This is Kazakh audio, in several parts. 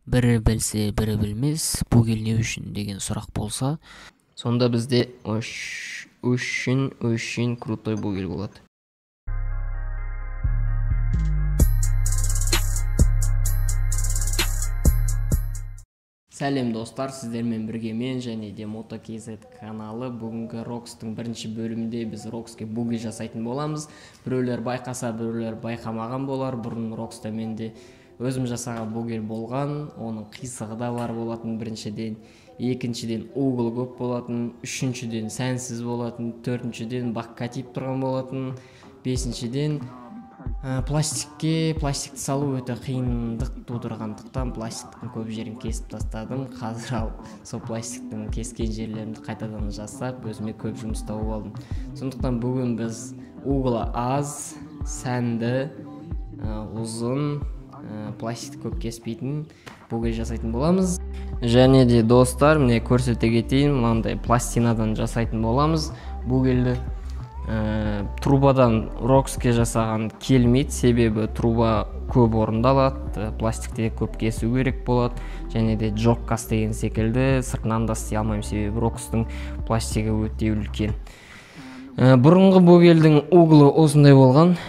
Бірі білсе, бірі білмес, бугель не үшін деген сұрақ болса, сонда бізде очень очень крутой бугель болады. Сәлем достар, сіздермен бірге мен және де Moto.kz каналы. Бүгінгі Рокстың бірінші бөлімінде біз Рокске бугель жасайтын боламыз. Біреулер байқаса, біреулер байқамаған болар. Бұрын Рокста менде өзім жасаған бугель болған, оның қисығы да бар болатын біріншіден, екіншіден угол көп болатын, үшіншіден сәнсіз болатын, төртіншіден бакка тиіп тұрған болатын, бесіншіден пластикті салу өте қиындық тудырғандықтан пластиктің көп жерін кесіп тастадым. Қазір ал сол пластиктің кескен жерлерімді қайтадан жасап, өзіме көп жұмыс тауып алдым. Сондықтан бүгін біз углы аз, сәнді, ұзын, пластикті көп кеспейтін бугель жасайтын боламыз. Және де достар, міне көрсете кетейін, мынандай пластинадан жасайтын боламыз бугельді. Трубадан Рокске жасаған келмейді, себебі труба көп орындалады, пластикті көп кесу керек болады, және де джоккас деген секілді сыртынан да істей алмаймын, себебі Рокстың пластигі өте үлкен. Бұрынғы бугельдің углы осындай болған,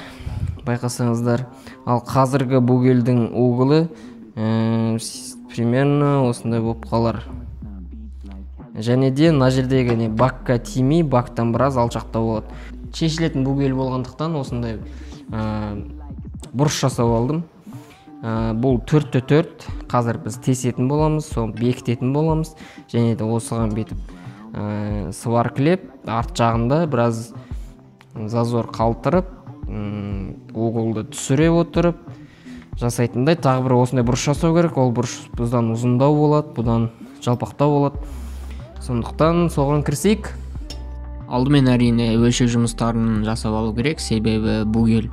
байқасаңыздар. Ал қазіргі бугельдің углы примерно осындай болып қалар. Және де мына жердегі не бакка тимей, бактан біраз алшақтау болады. Шешілетін бугель болғандықтан осындай бұрыш жасап алдым. Бұл 4-4, қазір біз тесетін боламыз, соны бекітетін боламыз. Және де осыған бүйтіп сваркілеп, арт жағында біраз зазор қалтырып, углды түсіре отырып жасайтындай тағы бір осындай бұрыш жасау керек. Ол бұрыш бұдан ұзындау болады, бұдан жалпақтау болады. Сондықтан соған кірісейік. Алдымен әрине өлшеу жұмыстарын жасап алу керек, себебі бугель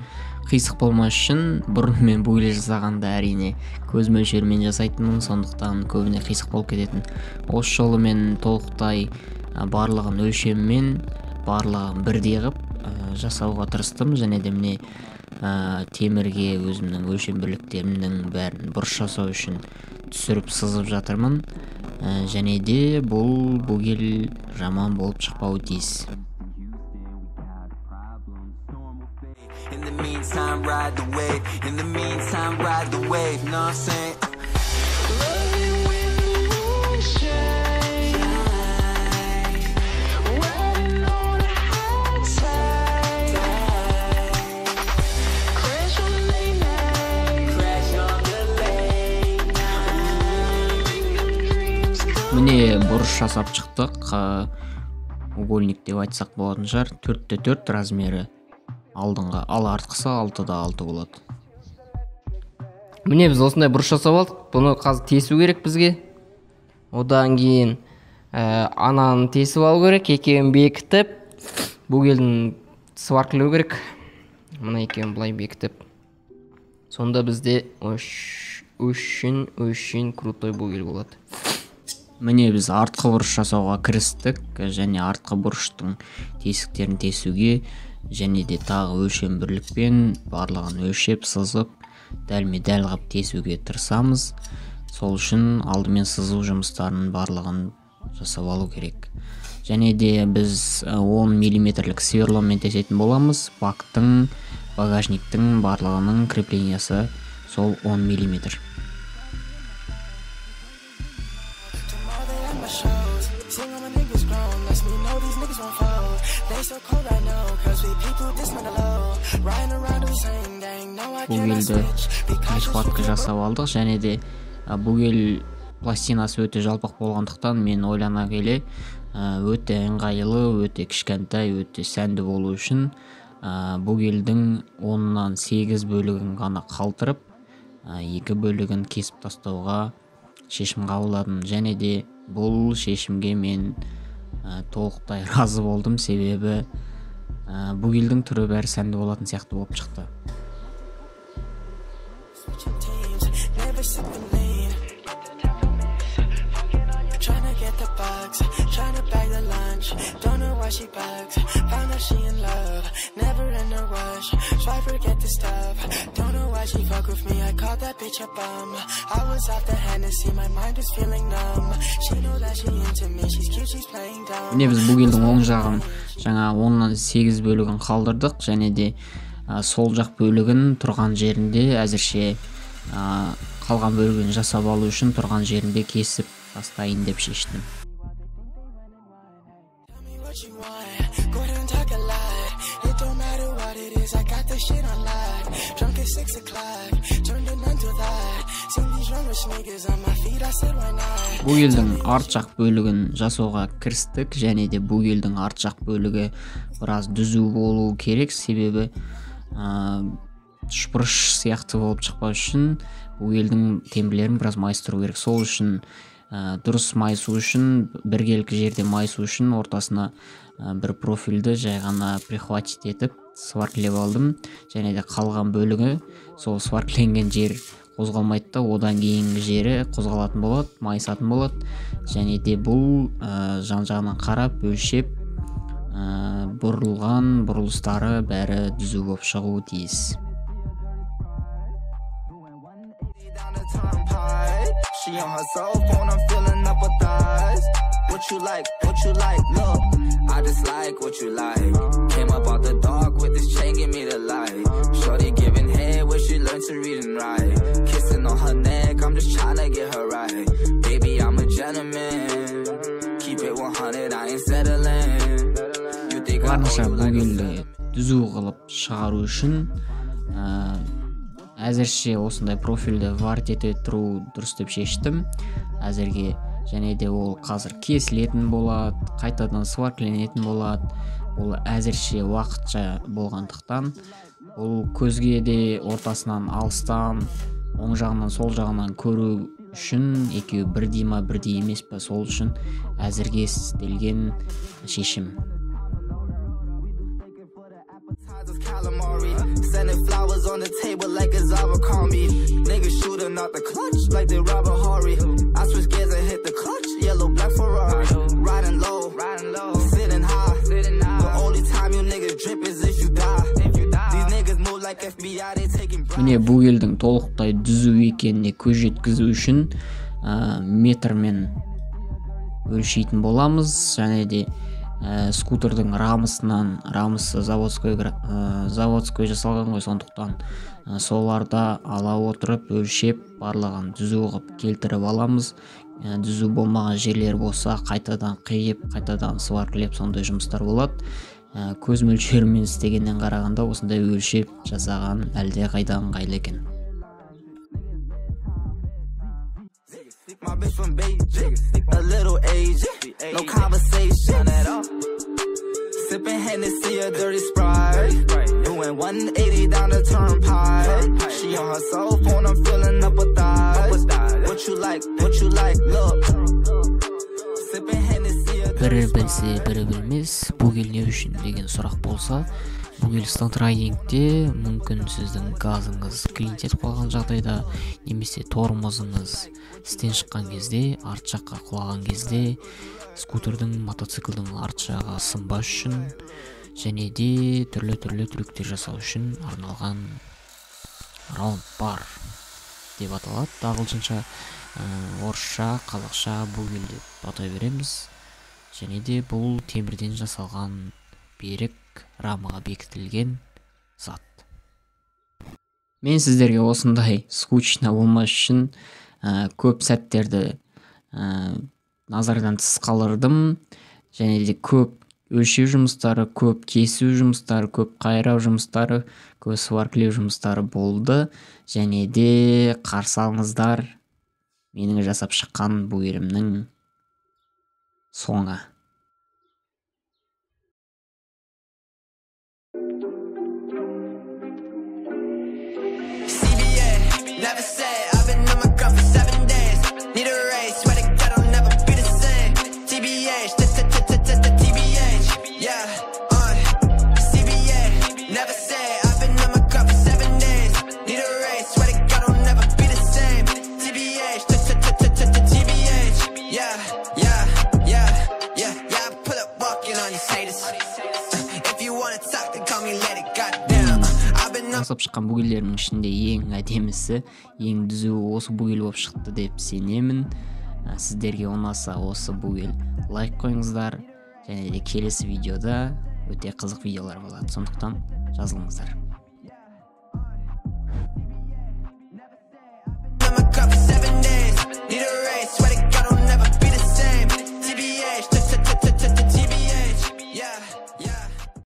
қисық болмас үшін. Бұрын мен бугель жасағанда әрине көз мөлшерімен жасайтынмын, сондықтан көбіне қисық болып кететін. Осы жолы мен толықтай барлығын өлшеммен, барлығын бірдей қып жасауға тырыстым. Және де міне темірге өзімнің өлшем бірліктерімнің бәрін бұрыш жасау үшін түсіріп сызып жатырмын. Және де бұл бугель жаман болып шықпауы тиіс. Міне бұрыш жасап шықтық, угольник деп айтсақ болатын шығар. 4-4 размері алдыңғы, ал артқысы 6-6 болады. Міне біз осындай бұрыш жасап алдық. Бұны қазір тесу керек бізге. Одан кейін ананы тесіп алу керек, екеуін бекітіп, бугельдің сваркілеу керек. Мына екеуін былай бекітіп. Сонда бізде очень очень крутой бугель болады. Міне біз артқы бұрыш жасауға кірістік, және артқы бұрыштың тесіктерін тесуге, және де тағы өлшем бірлікпен барлығын өлшеп, сызып, дәлме-дәл қып тесуге тырысамыз. Сол үшін алдымен сызу жұмыстарының барлығын жасап алу керек. Және де біз 10 миллиметрлік сверломен тесетін боламыз. Бактың, багажниктің барлығының креплениясы сол 10 миллиметр. Бугельді прихватка жасап алдық, және де бугель пластинасы өте жалпақ болғандықтан мен ойлана келе өте ыңғайлы, өте кішкентай, өте сәнді болу үшін бугельдің 10-8 бөлігін ғана қалтырып, 2 бөлігін кесіп тастауға шешім қабылдадым. Және де бұл шешімге мен толықтай разы болдым, себебі бугельдің түрі бәрі сәнді болатын сияқты болып шықты. me, I called that bitch a bum. I was off the Hennessy, my mind was feeling numb. She know that she into me, she's cute, she's playing dumb. Міне, біз бугельдің оң жағын жаңа 8/10 бөлігін қалдырдық, және де сол жақ бөлігін тұрған жерінде әзірше қалған бөлігін жасап алу үшін тұрған жерінде кесіп тастайын деп шештім. Tell me what you want, go ahead and talk a lot. It don't matter what it is, I got the shit on lock. Drunk at 6 o'clock, turned a mental thought. Seen these young rich niggas on my feet, I said why not? Бугельдің арт жақ бөлігін жасауға кірістік, және де бугельдің арт жақ бөлігі біраз түзу болу керек, себебі үшбұрыш сияқты болып шықпас үшін бугельдің темірлерін біраз майыстыру керек. Сол үшін дұрыс майысу үшін, біркелкі жерде майысу үшін ортасына бір профильді жай ғана прихватить етіп сваркілеп алдым, және де қалған бөлігі сол сваркіленген жер қозғалмайды да, одан кейінгі жері қозғалатын болады, майысатын болады. Және де бұл жан-жағынан қарап өлшеп, бұрылған бұрылыстары бәрі түзу болып шығуы тиіс. She on her cell phone, I'm filling up her thighs. What you like, what you like, look, I just like what you like. Came up out the dark with this chain, give me the light. Shorty giving head where she learned to read and write. Kissing on her neck, I'm just tryna get her right. Baby, I'm a gentleman. Keep it 100, I ain't settling. You think I Барынша owe you like a бугельді түзу қылып шығару үшін әзірше осындай профильді варт ете тұру дұрыс деп шештім әзірге. Және де ол қазір кесілетін болады, қайтадан сваркіленетін болады. Ол әзірше уақытша болғандықтан ол көзге де ортасынан алыстан оң жағынан сол жағынан көру үшін екеуі бірдей ма бірдей емес па, сол үшін әзірге істелген шешім. Calamari, sending flowers on the table like a Zara call me. Niggas shooting out the clutch like they Robert Horry. I switch gears and hit the clutch, yellow black Ferrari. Riding low, sitting high. The only time you niggas drip is if you die. These niggas move like FBI, they taking bribes. Міне, бугельдің толықтай түзу екеніне көз жеткізу үшін метрмен өлшейтін боламыз. Және де скутердің рамысынан, рамысы заводской жасалған ғой, сондықтан соларда ала отырып өлшеп барлығын түзу қылып келтіріп аламыз. Түзу болмаған жерлер болса қайтадан қиып, қайтадан сваркілеп, сондай жұмыстар болады. Көз мөлшерімен істегеннен қарағанда осындай өлшеп жасаған әлде қайда ыңғайлы екен. My bitch from Beijing, a little Asian, no conversation at all. Sipping Hennessy, a dirty Sprite. Doing 180 down the turnpike. She on her cell phone, I'm filling up her thighs. What you like, what you like, look. Sipping Hennessy, a dirty Бірі білсе, бірі білмес, бугель не үшін деген сұрақ болса, бугель стантрайдингте мүмкін сіздің газыңыз клинт етіп қалған жағдайда, немесе тормозыңыз істен шыққан кезде, арт жаққа құлаған кезде, скутердің, мотоциклдің арт жағы сынбас үшін, және де түрлі-түрлі трюктер жасау үшін арналған раунд бар деп аталады. Ағылшынша, орысша, қазақша бугель деп атай береміз. Және де бұл темірден жасалған берік рамаға бекітілген зат. Мен сіздерге осындай скучно болмас үшін көп сәттерді назардан тыс қалдырдым. Және де көп өлшеу жұмыстары, көп кесу жұмыстары, көп қайрау жұмыстары, көп сваркілеу жұмыстары болды. Және де қарсы алыңыздар менің жасап шыққан бугелімнің соңы. Never say I've been on my grind for 7 days. Need a raise, swear to God I'll never be the same. TBH, TBH, yeah, CBA. Never say I've been on my grind for 7 days. Need a raise, swear to God I'll never be the same. TBH, TBH, yeah, yeah, yeah, yeah. Жасап шыққан бугельдердің ішінде ең әдемісі, ең түзуі осы бугель болып шықты деп сенемін. Сіздерге ұнаса осы бугель лайк қойыңыздар, және де келесі видеода өте қызық видеолар болады, сондықтан жазылыңыздар.